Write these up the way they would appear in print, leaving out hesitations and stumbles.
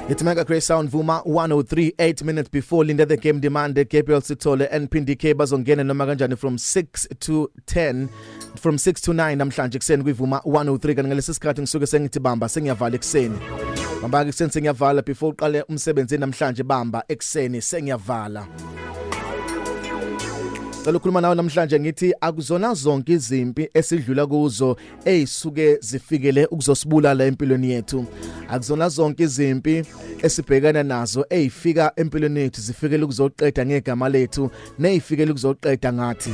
It's Mega Great Sound Vuma 103 8 minutes before Linda the Game Demand Gabriel Sithole and PDK bazongena noma kanjani from 6 to 10, from 6 to 9 namhlanje kuseni kwivuma 103. Kanti ngalesi sikhathi ngisuke sengithi bamba, sengiyavala ekuseni. Bamba ekuseni, sengiyavala. Before uqale umsebenzi namhlanje, bamba ekuseni, sengiyavala. Cela ukukhuluma nawe namhlanje, ngithi akuzona zonke izimpi esidlula kuzo ezisuke zifikele ukuzosibulala empilweni yethu. Akuzona zonke izimpi esibhekana nazo ezifika empilweni yethu zifikele ukuzoqeda ngegama lethu nezifikele ukuzoqeda ngathi.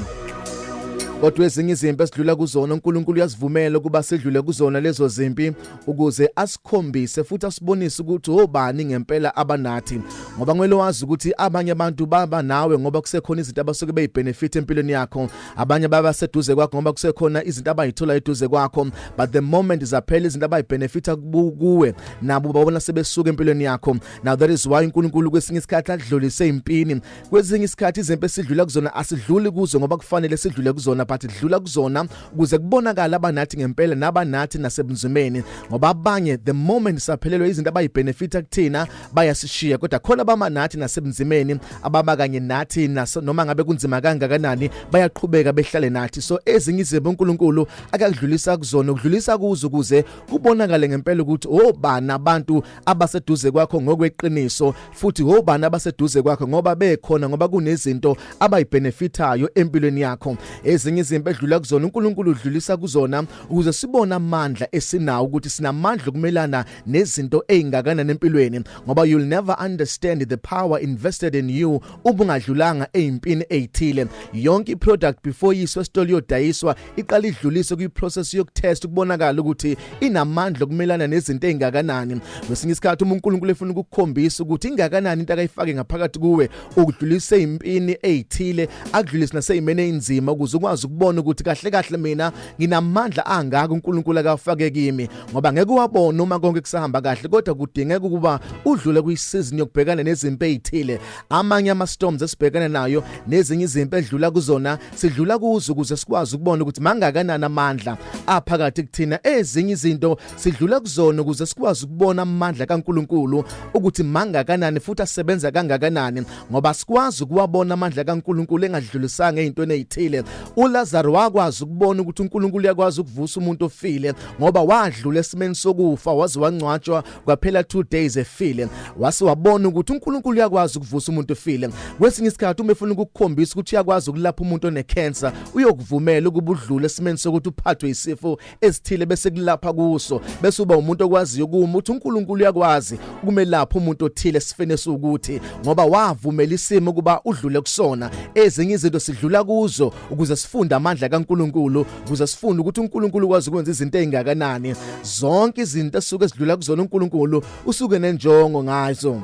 Kodwa ezinye izimpi esidlula kuzona, uNkulunkulu uyasivumela ukuba sidlule kuzona lezo zimpi ukuze asikhombise futhi asibonise ukuthi obani ngempela abanathi, ngoba kumele wazi ukuthi abanye abantu baba nawe ngoba kusekhona izinto abasuke beyibenefit empilweni yakho. Abanye baba seduze kwakho ngoba kusekhona izinto abayithola eduze kwakho, but the moment zaphela izinto abayibenefita kuwe, nabo babona sebesuka empilweni yakho. Now that is why uNkulunkulu kwesinye isikhathi adlulise impini. Kwesinye isikhathi izimpi esidlula kuzona, asidluli kuzo ngoba kufanele sidlule kuzona, but dlula kuzona ukuze kubonakala abanathi ngempela nabanathi nasebunzimeni, ngoba abanye the moment saphelelwa izinto abayibenefita kuthina bayasishiya, kodwa khona bama nathi nasebunzimeni, ababa kanye nathi noma ngabe kunzima kangakanani, bayaqhubeka behlale nathi. So ezinye izimpi uNkulunkulu akakudlulisa kuzona, ukudlulisa kuzo ukuze kubonakale ngempela ukuthi obani abantu abaseduze kwakho ngokweqiniso, futhi obani abaseduze kwakho ngoba bekhona ngoba kunezinto abayibenefitayo empilweni yakho. Ezinye izimpi edlula kuzona, uNkulunkulu udlulisa kuzona ukuze sibone amandla esinawo, ukuthi sinamandla okumelana nezinto ezingakanani empilweni, ngoba you'll never understand the power invested in you ubungadlulanga ezimpini ezithile. Yonke iproduct before yiswe esitolo yodayiswa, iqala idluliswe kwi-process yokutest ukubonakala ukuthi inamandla okumelana nezinto ezingakanani. Kwesinye isikhathi uma uNkulunkulu efuna ukukukhombisa ukuthi ingakanani into akayifake ngaphakathi kuwe, ukudlulisa ezimpini ezithile, akudlulise naseyimene ezinzima, ukuze ukwazi ukubona ukuthi kahle kahle mina nginamandla angaka uNkulunkulu akafake kimi, ngoba ngeke wabona uma konke kusahamba kahle, kodwa kudingeka ukuba udlule kwisizini yokubhekana nezimpi ezithile. Amanye ama storms esibhekana nayo nezinye izimpi edlula kuzona, sidlula kuzo ukuze sikwazi ukubona ukuthi mangakanani amandla aphakathi kuthina. Ezinye izinto sidlula kuzona ukuze sikwazi ukubona amandla kaNkuluNkulu ukuthi mangakanani futhi asebenza kangakanani, ngoba sikwazi ukuwabona amandla kaNkuluNkulu engadlulisanga ezintweni ezithile. uLazaro wakwazi ukubona ukuthi uNkulunkulu uyakwazi ukuvusa umuntu ofile ngoba wadlula esimeni sokufa, waze wangcwatshwa, kwaphela 2 days efile, wase wabona ukuthi uNkulunkulu uyakwazi ukuvusa umuntu ofile. Kwesinye isikhathi uma efuna ukukukhombisa ukuthi uyakwazi ukulapha umuntu onecancer, uyokuvumela ukuba udlule esimeni sokuthi uphathwe isifo esithile, bese kulapha kuso, bese uba umuntu okwaziyo kuma uthi uNkulunkulu uyakwazi ukumelapha umuntu othile esifeni esiwukuthi, ngoba wavumela isimo ukuba udlule kusona. Ezinye izinto sidlula kuzo ukuze sifunde amandla kaNkulunkulu, ukuze sifunde ukuthi uNkulunkulu ukwazi ukwenza izinto ezingakanani. Zonke izinto esuke sidlula kuzona, uNkulunkulu usuke nenjongo ngazo.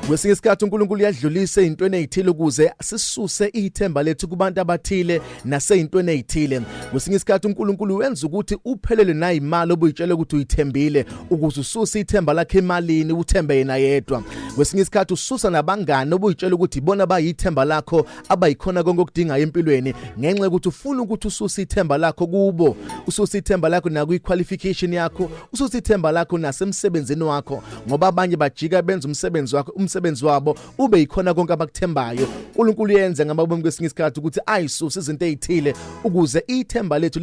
Kwesinye isikhathi uNkulunkulu uyadlulisa ezintweni ezithile ukuze sisuse ithemba lethu kubantu abathile nasezintweni ezithile. Kwesinye isikhathi uNkulunkulu wenza ukuthi uphelele nayimali obuyitshela ukuthi uyithembile, ukuze ususe ithemba lakhe emalini, uthembe yena yedwa. Kwesinye isikhathi ususa nabangani obuyitshela ukuthi ibona bayithemba lakho, abayikhona konke okudingayo empilweni, ngenxa yokuthi ufuna ukuthi ususe ithemba lakho kubo, ususe ithemba lakho nakwi-qualification yakho, ususe ithemba lakho nasemsebenzini wakho, ngoba abanye bajika benza umsebenzi wakho, umsebenzi wabo ube yikhona konke abakuthembayo. uNkulunkulu yenze ngamabomu kwesinye isikhathi ukuthi ayisuse izinto ezithile ukuze ithemba lethu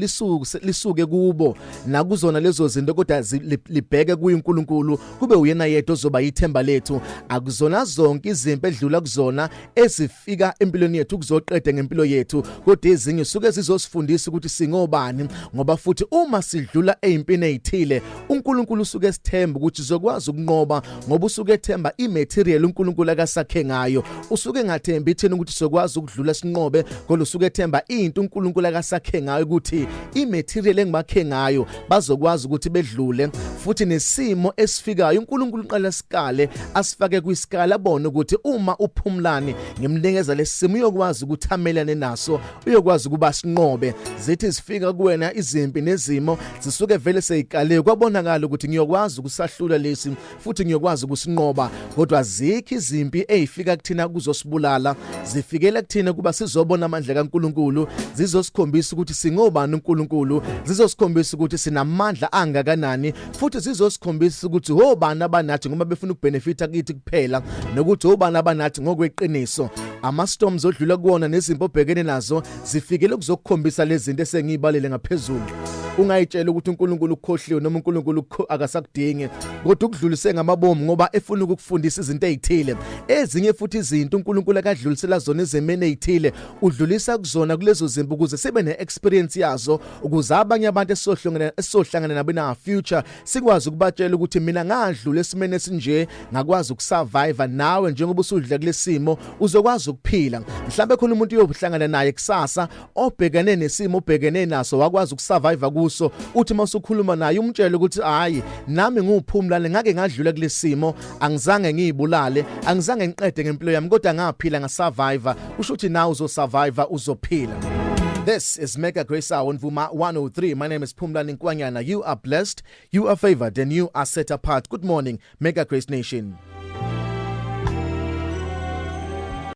lisuke kubo nakuzona lezo zinto, kodwa libheke kuye uNkulunkulu, kube uyena yedwa ozoba ithemba lethu. Akuzona zonke izimpi edlula kuzona ezifika empilweni yethu ukuzoqeda ngempilo yethu, kodwa ezinye suke zizosifundisa ukuthi singobani, ngoba futhi uma sidlula ezimpini ezithile, uNkulunkulu usuke esithemba ukuthi sizokwazi ukunqoba, ngoba usuke ethemba imaterial uNkulunkulu akasakhe ngayo. Usuke engathembi thina ukuthi sizokwazi ukudlula sinqobe, kodwa usuke ethemba into uNkulunkulu akasakhe ngayo, ukuthi imaterial engibakhe ngayo bazokwazi ukuthi bedlule. Futhi nesimo esifikayo, uNkulunkulu uqala sikale, asifake kwisikala, abone ukuthi uma uphumlani ngimnikeza lesimo, uyokwazi ukuthi amelane naso, uyokwazi ukuba sinqobe. Zithi zifika kuwena izimpi nezimo, zisuke vele seyikaliwe, kwabonakala ukuthi ngiyokwazi ukusahlula lesi futhi ngiyokwazi ukusinqoba, kodwa Azikho izimpi ezifika kuthina kuzosibulala, zifikela kuthina kuba sizobona amandla kaNkuluNkulu, zizosikhombisa ukuthi singobani uNkulunkulu, zizosikhombisa ukuthi sinamandla angakanani, futhi zizosikhombisa ukuthi obani abanathi ngoba befuna ukubenefita kithi kuphela, nokuthi obani abanathi ngokweqiniso. Ama storms odlula kuwona nezimpi obhekene nazo zifikele ukuzokukhombisa lezi zinto esengiyibalele ngaphezulu. Ungayitshela ukuthi uNkulunkulu ukukhohliwe noma uNkulunkulu akasakudingi, kodwa ukudlulise ngamabomu ngoba efuna ukukufundisa izinto ezithile. Ezinye futhi izinto uNkulunkulu akadlulisela zona ezimeni ezithile, udlulisa kuzona kulezo zimpi ukuze sibe ne-experience yazo, ukuze abanye abantu esizohlangana nabo in our future sikwazi ukubatshela ukuthi mina ngadlula esimeni esinje, ngakwazi ukusurvive. Nawe njengoba usudla kulesimo uzokwazi ukuphila. Mhlawumbe khona umuntu uyohlangana naye kusasa obhekene nesimo obhekene naso, wakwazi ukusurvive kuso. Uthi masukhuluma naye umtshele ukuthi hayi, nami ngiwuPhumlane, ngake ngadlula kulesimo, angizange ngiyibulale, angizange ngiqede ngempilo yami, kodwa ngaphila, ngasurvive. Kusho ukuthi nawe uzosurvive, uzophila. This is Mega Grace Hour on Vuma 103. My name is Phumlani Nkwanyana. You are blessed, you are favored, and you are set apart. Good morning, Mega Grace Nation.